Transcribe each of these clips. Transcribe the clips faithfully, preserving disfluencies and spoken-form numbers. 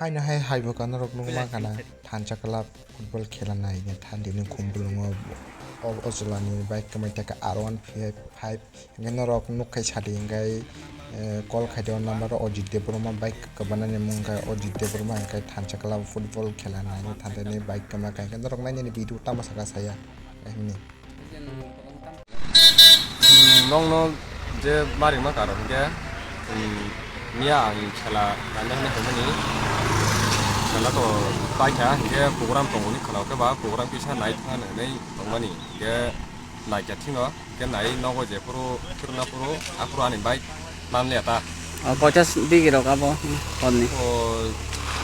Haino hai hai bo kano rok nukma kana thansa club football khela nai ne thandini khumulwngo o, o chwlani bike kwmai taka R one five. Hwnkhe norok nuk khai sadi hwnkhe, eh, call khai de o number o Ajit Debbarma bike kwbanani mung khe Ajit Debbarma hwnkhe thansa club football khela nai ne thandini bike kwma khe hwnkhe norok nainani video tamo saka saya hwnwi. Hmm, nokno je ma ringma karon hwnkhe, hmm, miya ang khela naina hinwi phaimani. Khela to paikha, hwnkhe program tongmani khela khe ba program kisa nai thang hinwi tongmani. Hwnkhe naikha thwino, hwnkhe nai nogo jephuru thwrwngna phuru, aphuru ani bike manliya ta. O, koita s-, bigi rok abo, hmm, horni? O,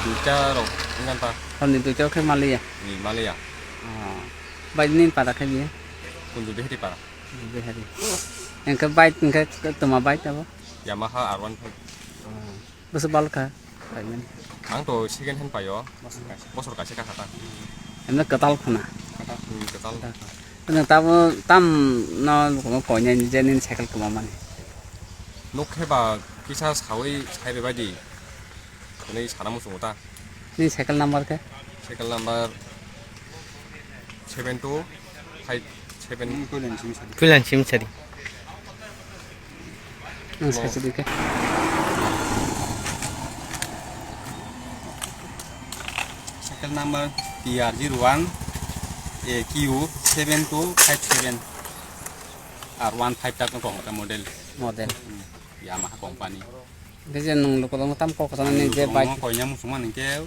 duita rok wngkha ta. Horni duita rok khe manliya? Ni manliya. O. Bai nini para khe biya? Kunju Bihari para. Bihari. Engkhe bike, engkhe toma bike abo? Yamaha R one five. Bwswk bal kha, bike nini? Ang to second hand paio. Bosor kaisa. Bosor kaisa kha kha ta. Emne kwtal khuna? Kwtal. Hmm, kwtal. Kwtal khuna. Nwng tamo tam no koinai je nini cycle kwma mani? Nuk khe ba kisa sawi sai bai di. Hwnwi sana muchungo ta. Nini cycle number khe? Cycle number seven two five seven. Puilan simi sadi. Nwng sai sadi khe. Cycle number T R zero one A Q seven two five seven. R one five tak tong model. Model. Hmm. Yamaha company. Hwnkhe je nwng lukurokno tamo kok kwchangmani je bike. Lukurokno koina muchungmani hwnkhe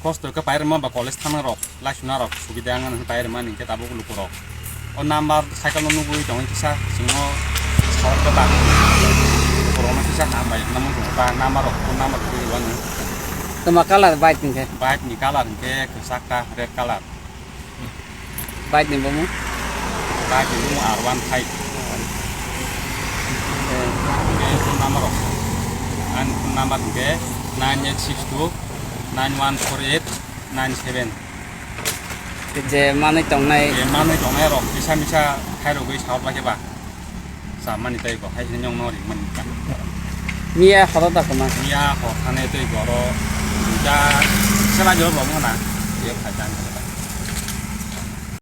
kosto khe pairwma ba college thangna rok, laisuna rok subida wngmani hwnkhe pairwmani hwnkhe tabuk lukurok. O number cycle no nugwi tongwi kisa chwngno sawk khe ba lukurokno kisa hambai hwnna muchungo ta number rok phone number twi rwmani. Toma colour bike hwnkhe? Bike ni colour hwnkhe kwchak ta, red colour. Bike ni bumung? Bike ni bumung R one five. Hwnkhe phone number rok. Ani phone number hwnkhe nine eight six two nine one four eight nine seven. Je manwi tongnai. Je manwi tongnai rok kisa misa khairogwi saotlai khe ba. Chamani tei bo hai hwnwi nokno ringmani. Miya horo da kwma? Miya hor thani tei boro da sela jor bo mona. Ye phai dan.